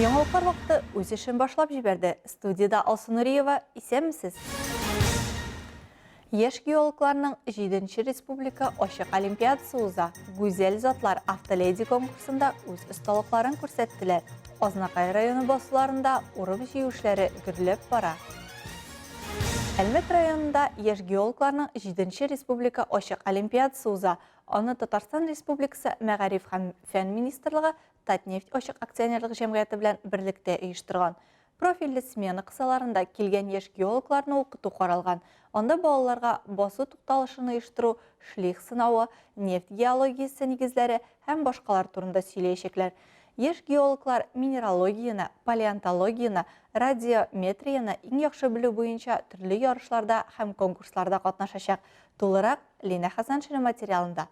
Яңалыклар вакыты үз эшен башлап җибәрде. Студиядә Алсу Нуриева, исәнмесез! Яшь геологларның 7 республика ачык олимпиадасы уза. Гүзәл затлар Автоледи конкурсында үз осталыкларын күрсәттеләр. Азнакай районы басуларында урып-җыю эшләре гөрләп бара. Әлмәт районында яшь геологларның 7 республика ачык олимпиадасы уза. Аны Татарстан Республикасы Мәгариф һәм фән министрлыгы Татнефть ачык акционерлык җәмгыяте белән берлектә оештырган. Профильле смена кысаларында килгән яшь геологларны укыту каралган. Анда балаларга басу тукталышын оештыру, шлих сынавы, нефть геологиясе нигезләре һәм башкалар турында сөйләячәкләр. Яшь геологлар минералогияне, палеонтологияне, радиометрияне иң яхшы белү буенча төрле ярышларда һәм конкурсларда катнашачак. Тулырак Линә Хәсәншина материалында.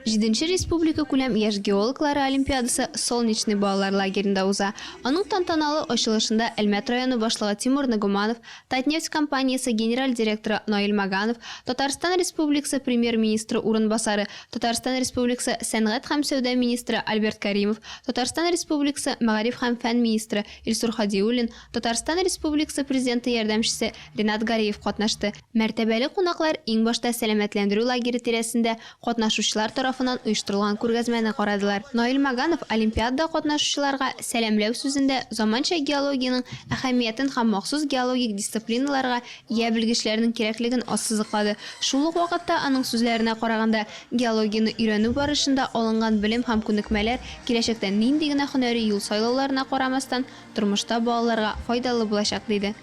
Җиденче республикакүләм яшь геологлары олимпиадасы Солнечный балалар лагеренда уза. Аның тантаналы ачылышында Әлмәт районы башлыгы Тимур Нагуманов, Татнефть компаниясе генераль директоры Наил Маганов, Татарстан Республикасы Премьер-министры урынбасары, Татарстан Республикасы сәнгать һәм сәүдә министры Альберт Кәримов, Татарстан Республикасы мәгариф һәм фән министры Илсур Һадиуллин, Татарстан Республикасы Президенты ярдәмчесе Ринат Гареев катнашты. Мәртәбәле кунаклар иң башта сәламәтләндерү лагере тирәсендә катнашучылар тарафыннан оештырылган күргәзмәне карадылар. Наил Маганов олимпиадада катнашучыларга сәламләү сүзендә заманча геологиянең әһәмиятен һәм махсус геологик дисциплиналарга ия белгечләрнең кирәклеген ассызыклады. Шул ук вакытта, аның сүзләренә караганда, геологияне өйрәнү барышында алынган белем һәм күнекмәләр киләчәктә нинди генә һөнәри юл сайлауларына карамастан, тормышта балаларга файдалы булачак, диде.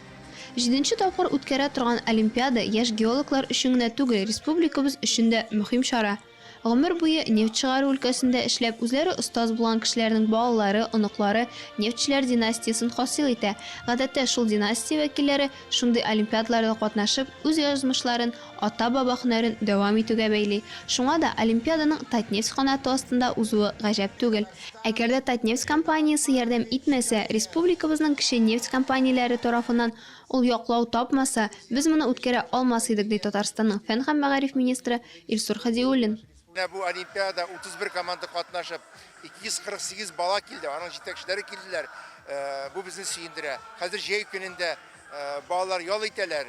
Җиденче тапкыр үткәрә торган олимпиада яшь геологлар өчен генә түгел, республикабыз өчен дә мөһим чара. Гомер буе нефть чыгару өлкәсендә эшләп, үзләре остаз булган кешеләрнең балалары, оныклары нефтьчеләр династиясен хасил итә. Гадәттә, шул династия вәкилләре шундый олимпиадаларда катнашып, үз язмышларын ата-баба һөнәрен дәвам итүгә бәйли. Шуңа да олимпиаданың Татнефть канаты астында узуы гаҗәп түгел. Әгәр дә Татнефть компаниясе ярдәм итмәсә, республикабызның кече нефть компанияләре тарафыннан ул яклау тапмаса, без моны үткәрә алмас идек, ди Татарстанның фән һәм мәгариф министры Илсур Һадиуллин. Менә бу олимпиада 31 команда катнашып, 248 бала килде, аның җитәкчеләре килделәр. Бу безне сөендерә. Хәзер җәй көнендә балалар ял итәләр,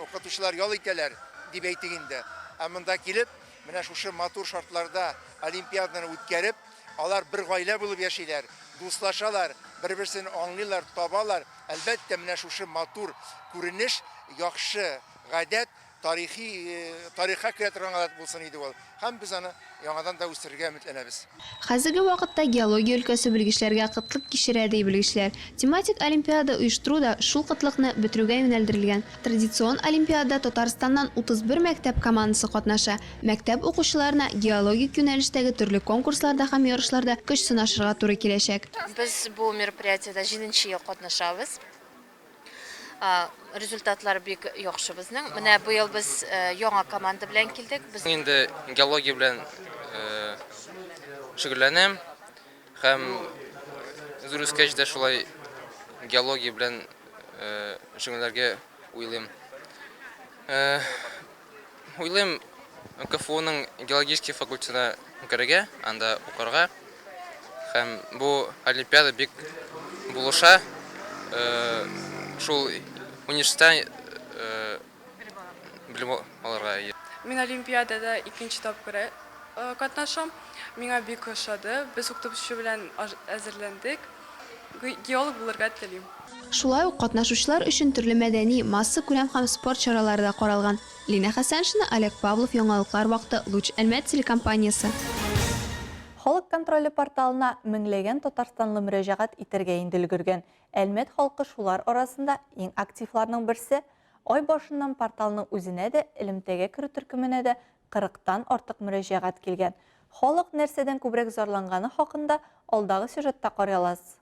укытучылар ял итәләр, дип әйтик инде. Ә монда килеп, менә шушы матур шартларда олимпиаданы үткәреп, Алар бер гаилә булып яшиләр, дуслашалар, бер-берсен аңлыйлар, табалар. Әлбәттә, менә шушы матур күренеш, яхшы гадәт, тарихи, тарихка керә торган гадәт булсын иде ул. Һәм без аны яңадан да үстерергә өметләнәбез. Хәзерге вакытта геология өлкәсе белгечләргә кытлык кичерә, ди белгечләр. Тематик олимпиада оештыру да шул кытлыкны бетерүгә юнәлдерелгән. Традицион олимпиадада Татарстаннан 31 мәктәп командасы катнаша. Мәктәп укучыларына геологик юнәлештәге төрле конкурсларда һәм ярышларда көч сынашырга туры киләчәк. Без бу мероприятиедә җиденче ел катнашабыз. Результатлар бик яхшы безнең. Менә быел без яңа команда белән килдек. Без инде геология белән шөгыльләнәм һәм зур үскәч тә шулай геология белән шөгыльләргә уйлыйм. Уйлыйм, КФУның геологический факультетына керергә, анда укырга. Һәм бу олимпиада бик булыша. Шул университетта белем алырга. Мин олимпиадада икенче тапкыр катнашам. Миңа бик ошады. Без укытучы белән әзерләндек. Геолог булырга телим. Шулай ук катнашучылар өчен төрле мәдәни, массакүләм һәм спорт чаралары да каралган. Линә Хәсәншина, Олег Павлов, Яңалыклар вакыты, Луч Әлмәт телекомпаниясе. Халык контроле порталына меңләгән татарстанлы мөрәҗәгать итәргә инде өлгергән. Әлмәт халкы шулар арасында иң активларның берсе. Ай башыннан порталның үзенә дә, элемтәгә керү төркеменә дә кырыктан артык мөрәҗәгать килгән. Халык нәрсәдән күбрәк зарланганы хакында алдагы сюжетта карый аласыз.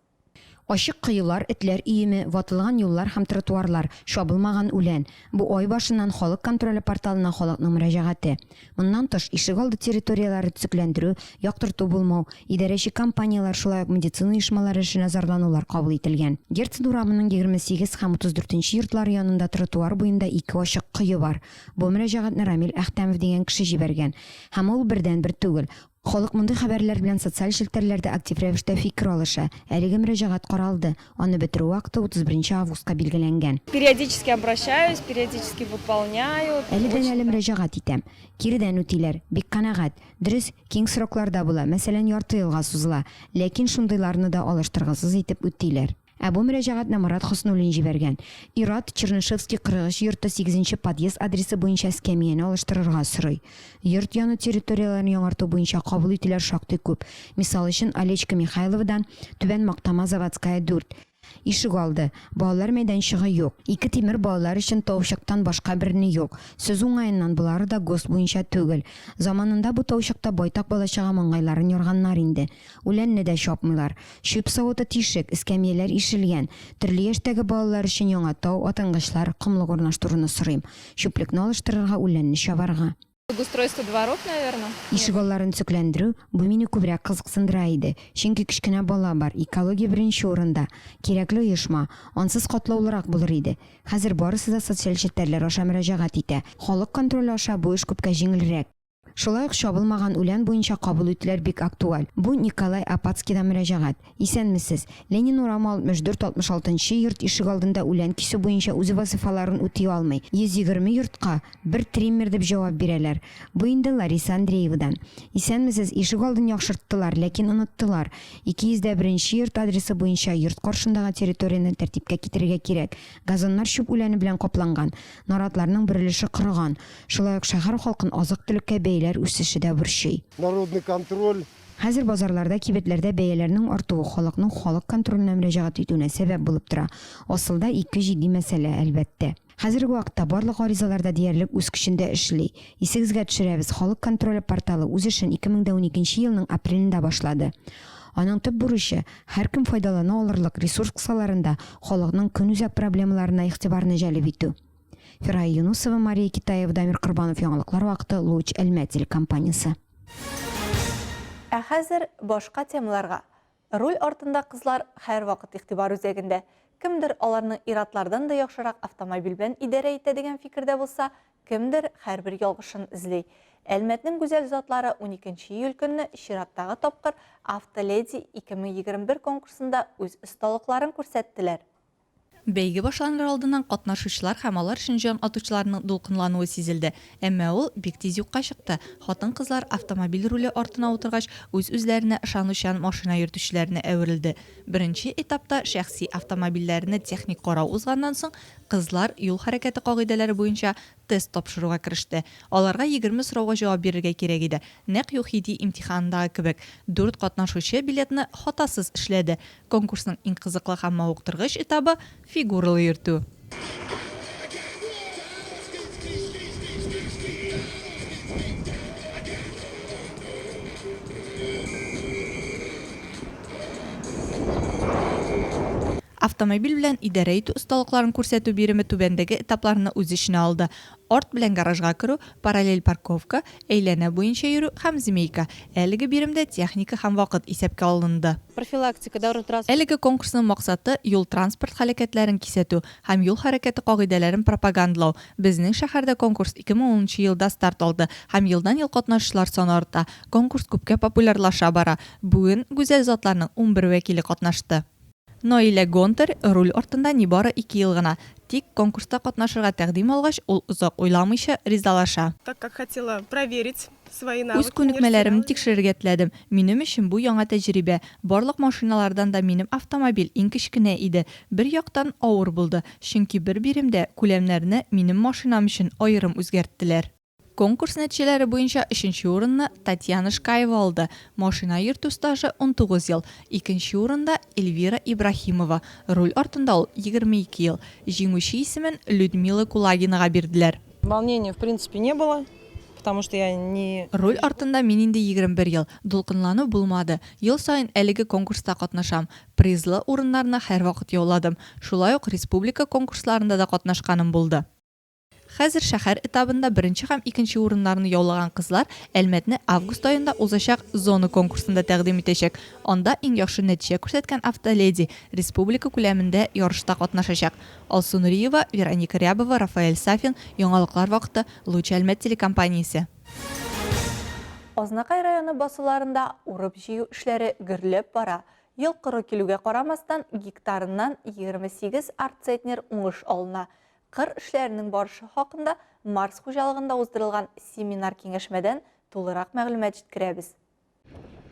Ачык коелар, этләр өеме, ватылган юллар һәм тротуарлар, чабылмаган үлән, бу ай башыннан Халык контроле порталына халыкның мөрәҗәгате. Моннан тыш, ишегалды территорияләре төзекләндерү, яктырту булмау, идарәче компанияләр, шулай ук медицина оешмалары эшенә зарланулар кабул ителгән. Герцен урамының 28 һәм 34 нче йортлары янында тротуар буенда ике ачык кое бар. Бу мөрәҗәгатьне Рамил Әхтәмов дигән кеше җибәргән. Һәм ул бердәнбер түгел. Халык мондый хәбәрләр белән социаль челтәрләрдә актив рәвештә фикер алыша. Әлеге мөрәҗәгать каралды. Аны бетерү вакыты 31 августка билгеләнгән. Периодически обращаюсь, периодически выполняю. Әледән-әле мөрәҗәгать итәм. Киредән үтиләр. Бик канәгать. Дөрес, киң срокларда була, мәсәлән, ярты елга сузыла. Ләкин шундыйларны да алыштыргысыз итеп үтиләр. Ә бу мөрәҗәгатьне Марат Хөснуллин җибәргән. Ир-ат Чернышевский 43 йорты сигезенче подъезд адресы буенча эскәмияне алыштырырга сорый. Йорт яны территорияләрен яңарту буенча кабул итүләр шактый күп. Мисал өчен, Олечка Михайловадан, Түбән Мактама, Заводская, 4. Ишегалды. Балалар мәйданчыгы юк. Ике тимер балалар өчен таучыктан башка берни юк. Сүз уңаеннан, болары да ГОСТ буенча түгел. Заманында бу таучыкта байтак бала-чага маңгайларын ярганнар инде. Үләнне дә чапмыйлар. Чүп савыты тишек, эскәмияләр ишелгән. Төрле яшьтәге балалар өчен яңа тау, атынгычлар, комлык урнаштыруны сорыйм. Чүплекне алыштырырга, үләнне чабарга. Благоустройство дворов, наверно. Ишегалларын төзекләндерү, бу мине күбрәк кызыксындыра иде. Чөнки кечкенә бала бар, экология беренче урында. Кирәкле оешма. Ансыз катлаулырак булыр иде. Хәзер барысы да социаль челтәрләр аша мөрәҗәгать итә. Халык контроле аша бу эш күпкә җиңелрәк. Шулай ук чабылмаган үлән буенча кабул итүләр бик актуаль. Бу Николай Апацкийдан мөрәҗәгать. Исәнмесез. Ленин урамы 64, 66 нчы йорт ишегалдында үлән кисү буенча үз вазыйфаларын үти алмый. 120 йортка бер триммер дип җавап бирәләр. Бу инде Лариса Андреевадан. Исәнмесез, ишегалдын яхшырттылар, ләкин оныттылар. 201 нче йорт адресы буенча йорт каршындагы территорияне тәртипкә китерергә кирәк. Газоннар чүп үләне белән капланган. Наратларның бер өлеше корыган. Шулай ук шәһәр халкын азык-төлеккә бәяләр үсеше дә борчый. Народный контроль. Хәзер базарларда, кибетләрдә бәяләрнең артуы халыкның Халык контроленә мөрәҗәгать итүенә сәбәп булып тора. Асылда ике җитди мәсьәлә, әлбәттә. Хәзерге вакытта барлык гаризалар да диярлек үз көчендә эшли. Исегезгә төшерәбез, Халык контроле порталы үз эшен 2012 нче елның апрелендә башлады. Аның төп бурычы, һәркем файдалана алырлык ресурс кысаларында халыкның көнүзәк проблемаларына игътибарны җәлеп итү. Фирая Юнусова, Мария Китаева, Дамир Корбанов Яңалыклар вакыты, Луч, Әлмәт телекомпаниясе. Ә хәзер башка темаларга. Руль артында кызлар һәрвакыт игътибар үзәгендә. Кемдер аларның ир-атлардан да яхшырак автомобиль белән идарә итә дигән фикердә булса, кемдер һәрбер ялгышын эзли. Әлмәтнең гүзәл затлары уникенче июль көнне чираттагы тапкыр Автоледи 2021 конкурсында үз осталыкларын күрсәттеләр. Бәйге башланыр алдыннан катнашучылар һәм алар өчен җан атучыларның дулкынлануы сизелде. Әмма ул бик тиз юкка чыкты. Хатын-кызлар автомобиль руле артына утыргач, үз-үзләренә ышанучан машина йөртүчеләренә әверелде. Беренче этапта шәхси автомобильләрне техник карау узганнан соң, кызлар юл хәрәкәте кагыйдәләре буенча тест тапшыруга кереште. Аларга 20 сорауга җавап бирергә кирәк иде. Нәкъ ЮХИДИ имтиханындагы кебек. Дүрт катнашучы билетны хатасыз эшләде. Конкурсның иң кызыклы һәм мавыктыргыч этабы, фигуралы йөртү. Автомобиль белән идарә итү осталыкларын күрсәтү биреме түбәндәге этапларны үз эченә алды, арт белән гаражга керү, параллель парковка, әйләнә буенча йөрү һәм змейка. Әлеге биремдә техника һәм вакыт исәпкә алынды. Профилактика дорожно-транспорт. Әлеге конкурсның максаты, юл-транспорт һәлакәтләрен кисәтү һәм юл хәрәкәте кагыйдәләрен пропагандалау. Безнең шәһәрдә конкурс 2010 нчы елда старт алды һәм елдан-ел катнашучылар саны арта. Конкурс күпкә популярлаша бара. Бүген гүзәл затларның 11 вәкиле катнашты. Наилә Гонтарь руль артында нибары ике ел гына. Тик конкурста катнашырга тәкъдим алгач, ул озак уйламыйча ризалаша. Так как хотела проверить свои Үз навыки, не күнекмәләремне растерялась. тикшерергә теләдем. Минем өчен бу яңа тәҗрибә. Барлык машиналардан да минем автомобиль иң кечкенә иде. Бер яктан, авыр булды, чөнки бер биремдә күләмнәрне минем машинам өчен аерым үзгәрттеләр. Конкурс нәтиҗәләре буенча өченче урынны Татьяна Шкаева алды, машина йөртү стажы 19 ел. Икенче урында, Эльвира Ибраһимова, руль артында ул 22 ел. Җиңүче исемен Людмила Кулагинага бирделәр. Волнения в принципе не было, потому что я не. Руль артында мин инде 21 ел. Дулкынлану булмады. Ел саен әлеге конкурста катнашам. Призлы урыннарны һәрвакыт яуладым. Шулай ук республика конкурсларында да катнашканым булды. Хәзер шәһәр этабында беренче һәм икенче урыннарны яулаган кызлар Әлмәтне август аенда узачак зона конкурсында тәкъдим итәчәк. Анда иң яхшы нәтиҗә күрсәткән автоледи республика күләмендә ярышта катнашачак. Алсу Нуриева, Вероника Рябова, Рафаэль Сафин, Яңалыклар вакыты, Луч Әлмәт телекомпаниясе. Азнакай районы басуларында урып-җыю эшләре гөрләп бара. Ел коры килүгә карамастан, гектарыннан 28 арт центнер уңыш алына. Кыр эшләренең барышы хакында Марс хуҗалыгында уздырылган семинар-киңәшмәдән тулырак мәгълүмат җиткерәбез.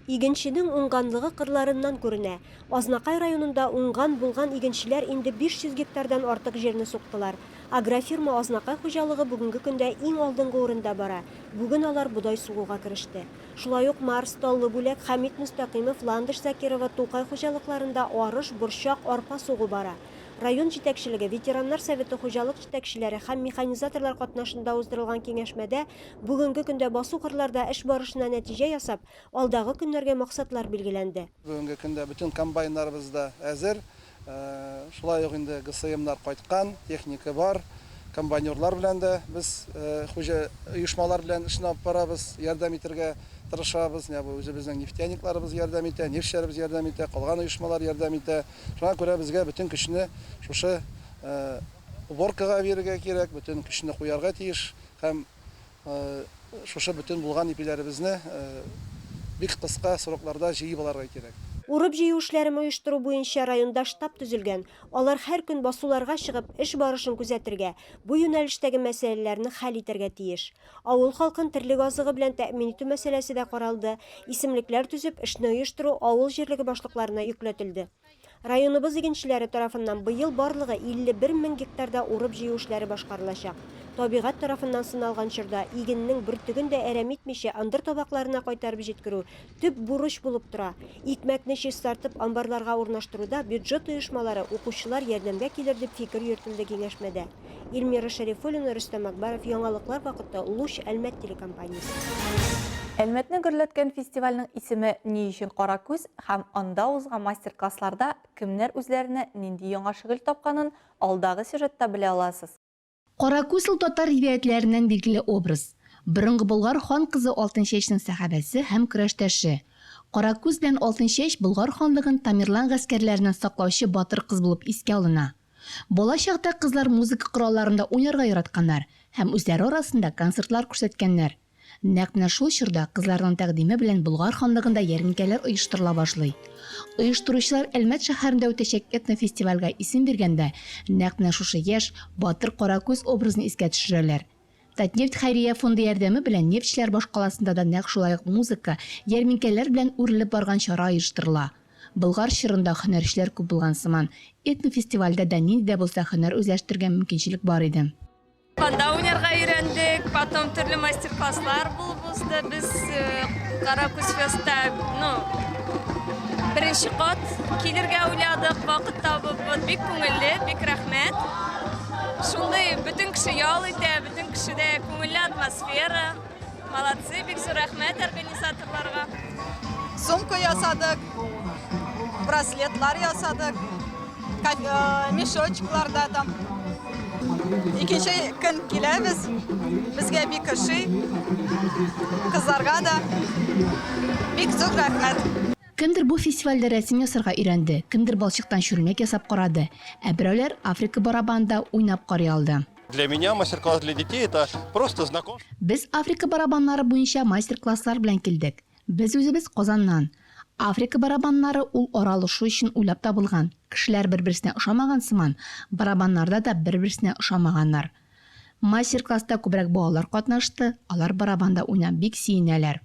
Игенченең уңганлыгы кырларыннан күренә. Азнакай районында уңган-булган игенчеләр инде 500 гектардан артык җирне суктылар. Агрофирма Азнакай хуҗалыгы бүгенге көндә иң алдынгы урында бара. Бүген алар бодай сугуга кереште. Шулай ук Марс, Таллы Бүләк, Хәмит Мөстәкыймов, Ландыш Закирова, Тукай хуҗалыкларында арыш, борчак, арпа сугу бара. Район җитәкчелеге, ветераннар советы хуҗалык җитәкчеләре һәм механизаторлар катнашында уздырылган киңәшмәдә бүгенге көндә басу-кырларда эш барышына нәтиҗә ясап, алдагы көннәргә максатлар билгеләнде. Бүгенге көндә бөтен комбайннарыбыз да әзер. Шулай ук инде ГСМнар кайткан, техника бар. Комбайнерлар белән дә без хуҗа оешмалар белән эшне алып барабыз, ярдәм итергә тырышабыз. Менә бу үзебезнең нефтяникларыбыз ярдәм итә, нефтьчеләребез ярдәм итә, калган оешмалар ярдәм итә. Шуңа күрә безгә бөтен көчне шушы уборкага бирергә кирәк, бөтен көчне куярга тиеш һәм шушы бөтен булган ипиләребезне бик кыска срокларда җыеп алырга кирәк. Урып-җыю эшләрен оештыру буенча районда штаб төзелгән. Алар һәр көн басуларга чыгып, эш барышын күзәтергә, бу юнәлештәге мәсьәләләрне хәл итәргә тиеш. Авыл халкын терлек азыгы белән тәэмин итү мәсьәләсе дә каралды, исемлекләр төзеп, эшне оештыру авыл җирлеге башлыкларына йөкләтелде. Районыбыз игенчеләре тарафыннан быел барлыгы 51 мең гектарда урып-җыю эшләре башкарылачак. Табигать тарафыннан сыналган чорда игеннең бөртеген дә әрәм итмичә ындыр табакларына кайтарып җиткерү төп бурыч булып тора. Икмәкне чистартып амбарларга урнаштыруда бюджет оешмалары, укучылар ярдәмгә килер дип фикер йөртелде киңәшмәдә. Эльмира Шәрифуллина, Рөстәм Акбаров, Яңалыклар вакыты, Луч, Әлмәт телекомпаниясе. Әлмәтне гөрләткән фестивальнең исеме ни өчен Каракүз һәм анда узган мастер-классларда кемнәр үзләренә нинди яңа шөгыль тапканын алдагы сюжетта белә аласыз. Каракүз ул татар риваятьләреннән билгеле образ. Борынгы Болгар хан кызы Алтынчәчнең сәхабәсе һәм көрәштәше. Каракүз белән Алтынчәч Болгар ханлыгын Тамерлан гаскәрләреннән саклаучы батыр кыз булып искә алына. Бала чакта кызлар музыка коралларында уйнарга яратканнар һәм үзләре арасында концертлар күрсәткәннәр. Нәкъ менә шул чорда кызларның тәкъдиме белән Болгар ханлыгында ярминкәләр оештырыла башлый. Оештыручылар Әлмәт шәһәрендә үтәчәк этнофестивальгә исем биргәндә, нәкъ менә шушы яшь, батыр Каракүз образын искә төшерәләр. Татнефть хәйрия фонды ярдәме белән нефтьчеләр башкаласында да нәкъ шулай ук музыка, ярминкәләр белән үрелеп барган чара оештырыла. Болгар чорында һөнәрчеләр күп булган сыман, этнофестивальдә дә нинди дә булса һөнәр үзләштерергә мөмкинчелек бар иде. Анда уйнарга өйрәндек, потом төрле мастер-класслар булып узды. Без Каракүз фестта, ну, беренче кат килергә уйладык, вакыт табып. Вот бик күңелле, бик рәхмәт. Шундый бөтен кеше ял итә, бөтен кешедә күңелле атмосфера. Молодцы, бик зур рәхмәт организаторларга. Сумка ясадык, браслетлар ясадык, э, мешочклар да там. Икенче көн киләбез, безгә бик ошый, кызларга да бик зур рәхмәт. Кемдер бу фестивальдә рәсем ясарга өйрәнде, кемдер балчыктан чүлмәк ясап карады, ә берәүләр Африка барабанында уйнап карый алды. Для меня мастер-класс для детей это просто знакомство. Без Африка барабаннары буенча мастер-класслар белән килдек. Без үзебез Казаннан. Африка барабаннары ул аралашу өчен уйлап табылган. Кешеләр бер-берсенә ошамаган сыман, барабаннарда да бер-берсенә ошамаганнар. Мастер-класста күбрәк балалар катнашты, алар барабанда уйнап бик сөенәләр.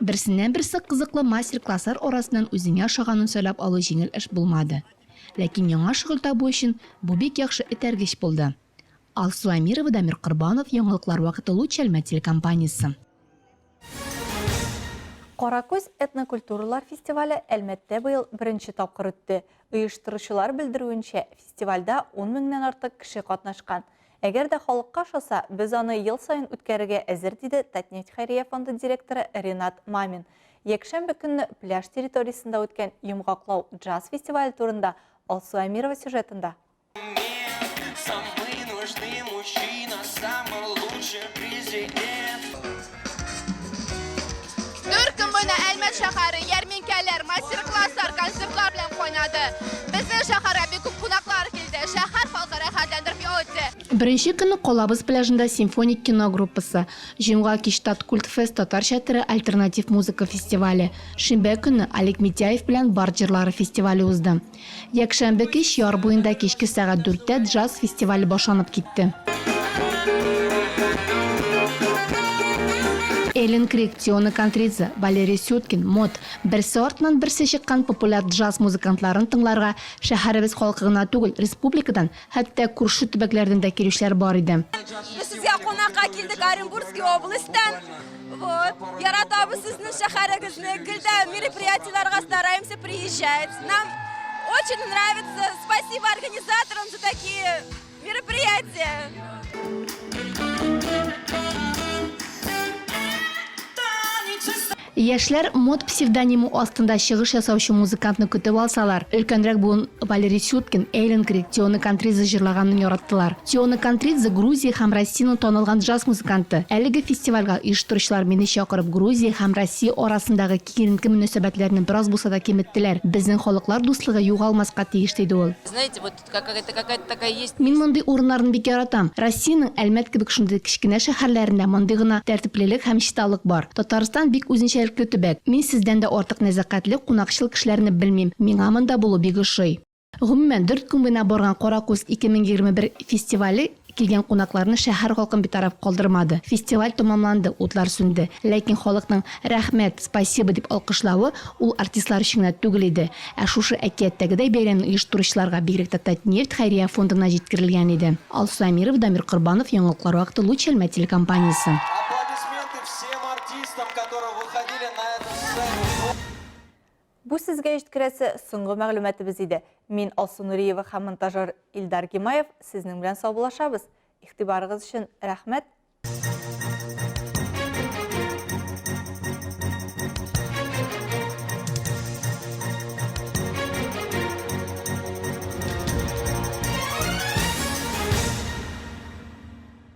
Берсеннән-берсе кызыклы мастер-класслар арасыннан үзеңә ошаганын сайлап алу җиңел эш булмады. Ләкин яңа шөгыль табу өчен бу бик яхшы этәргеч булды. Алсу Әмирова, Дамир Корбанов, Яңалыклар вакыты Луч Әлмәт телекомпаниясе. Каракүз этнокультуралар фестивале Әлмәттә быел беренче тапкыр үтте. Оештыручылар белдерүенчә, фестивальдә ун меңнән артык кеше катнашкан. Әгәр дә халыкка ошаса, без аны ел саен үткәрергә әзер, диде Татнефть хәйрия фонды директоры Ренат Мамин. Якшәмбе көнне пляж территориясендә үткән Йомгаклау джаз фестивале турында Алсу Әмирова сюжетында. Дүрт көн буена Әлмәт шәһәре ярминкәләр, мастер-класслар, концертлар белән кайнады. Безнең шәһәргә бик күп кунаклар килде. Шәһәр халкы рәхәтләндереп ял итте. Беренче көнне калабыз пляжында симфоник кино группасы, җомга кич Таткультфест татар чәтере альтернатив музыка фестивале, шимбә көнне Олег Митяев белән бард җырлары фестивале узды. Якшәмбе кич яр буенда кичке сәгать дүрттә джаз фестивале башланып китте. Эллен Крик, Теона Контридзе, Валерий Сюткин, Мот, берсе артыннан берсе чыккан популяр джаз музыкантларын тыңларга шәһәребез халкы гына түгел, республикадан, Хәтта күрше төбәкләрдән дә килүчеләр бар иде. Без сезгә кунакка килдек Оренбургский областьтан. Вот. Яратабыз сезнең шәһәрегезне. Гел дә мероприятиеләргә стараемся приезжать. Нам очень нравится. Спасибо организаторам за такие мероприятия. Яшьләр Мод псевдонимы астында чыгыш ясаучы музыкантны көтеп алсалар, өлкәнрәк буын Валерий Сюткин, Эйлен Крик, Теона Контридзе җырлаганын яраттылар. Теона Контридзе, Грузия һәм Россиянең танылган джаз музыканты. Әлеге фестивальгә оештыручылар мине чакырып, Грузия һәм Россия арасындагы киеренке мөнәсәбәтләрне бераз булса да киметтеләр. Безнең халыклар дуслыгы югалмаска тиеш, диде ул. Знаете, вот Какая-то какая-то такая есть. Мин мондый урыннарны бик яратам. Россиянең Әлмәт кебек шундый кечкенә шәһәрләрендә мондый гына тәртиплелек һәм чисталык бар. Татарстан бик үзенчәлекле төбәк. Мин сездән дә артык нәзакәтле, кунакчыл кешеләрне белмим. Миңа монда булу бик ошый. Гомумән, дүрт көн буена барган Каракүз 2021 фестивале килгән кунакларны шәһәр халкын битараф калдырмады. Фестиваль тәмамланды, утлар сүнде. Ләкин халыкның Рәхмәт, спасибо дип алкышлавы ул артистлар өчен генә түгел иде, ә шушы әкияттәгедәй бәйрәмне оештыручыларга, бигрәк тә Татнефть хәйрия фондына җиткерелгән иде. Алсу Әмирова, Дамир Корбанов, Яңалыклар вакыты, Луч Әлмәт телекомпаниясе. Аплодисменты всем артистам, которые выходили на эту сцену. Бу сезгә җиткерәсе соңгы мәгълүматыбыз иде. Мин Алсу Нуриева һәм монтажер Илдар Гимаев сезнең белән саубуллашабыз. Игътибарыгыз өчен рәхмәт.